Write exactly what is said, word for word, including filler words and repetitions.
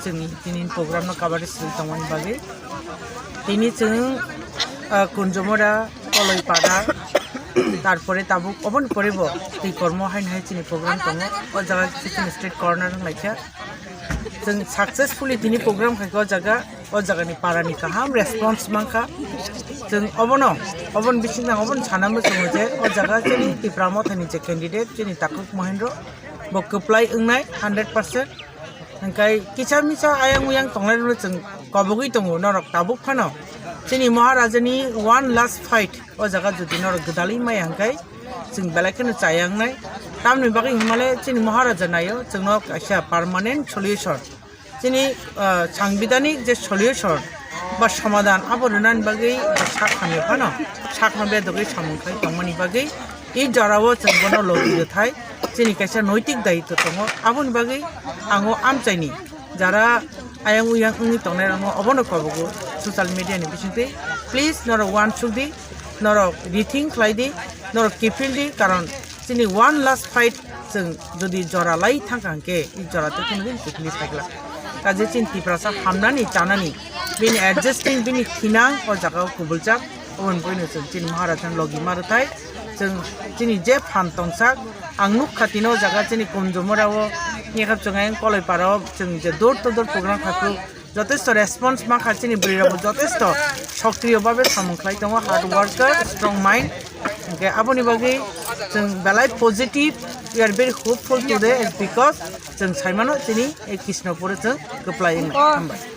Chwng tini program no kabari sri tongmani bagwi. Tini chwng, ah, Kunjumura, Koloipada, tarpore tabuk oboni pore bo twi kormo haino hai chini program tongo. O jaga khe chini street corner wnglaikha. Chwng successfully tini program khaikha o jaga, o jagani parani kaham response mankha. Chwng obono, oboni bisingtwi ang obono sana muchungo je o jaga chini Tipra Mothani je candidate chini Takhuk Mohendro bo kwplai wngnai hundred percent. Hingkai kisa misa ayang uyang tongnai rwno chwng kobogwi tongo norok tabuk phano. Chini Maharajani one last fight o jaga jodi norok gwdalwi maya hingkai chwng belai kheno chayangnai. Tamni bagwi hwnmale chini Maharaja naio chwngno kaisa permanent solution. Chini, ah, sangbidanik je solution ba somadan abo rwnani bagwi sak hamya phano sak hamya dogwi samung khai tongmani bagwi i jorao chwng bono logi rwthai chini kaisa noitik dayitw tongo. Aboni bagwi ang o amchaini jara ayang uyang wngwi tongnai rokno obono kobogo social media ni bisingtwi. Please norok uansuk di, norok rethink khlai di, norok kiphil di, karon chini one last fight chwng jodi jora lai thangkha hwnkhe i jora tei kheno din kiphilwi phaikla. Kaje chini Tiprasa hamnani chanani bini adjusting bini thinang o jagao kubuljak. Oboni bagwino chwng chini Maharajani logi ma rwthai. Chwng chini je phan tongsak, ang nukha tino o jaga chini Kunjumura o, nokha chwng ayang Koloipara o chwng je door to door program khaphuru jotesto response mankha, chini bwrwi rokbo jotesto sokriyo babe samung khlai tongo, hard worker, strong mind. Hingke aboni bagwi chwng belai positive, we are very hopeful today because chwng saimano chini ei Krishnapur o chwng kwplai wngnai. Hambai.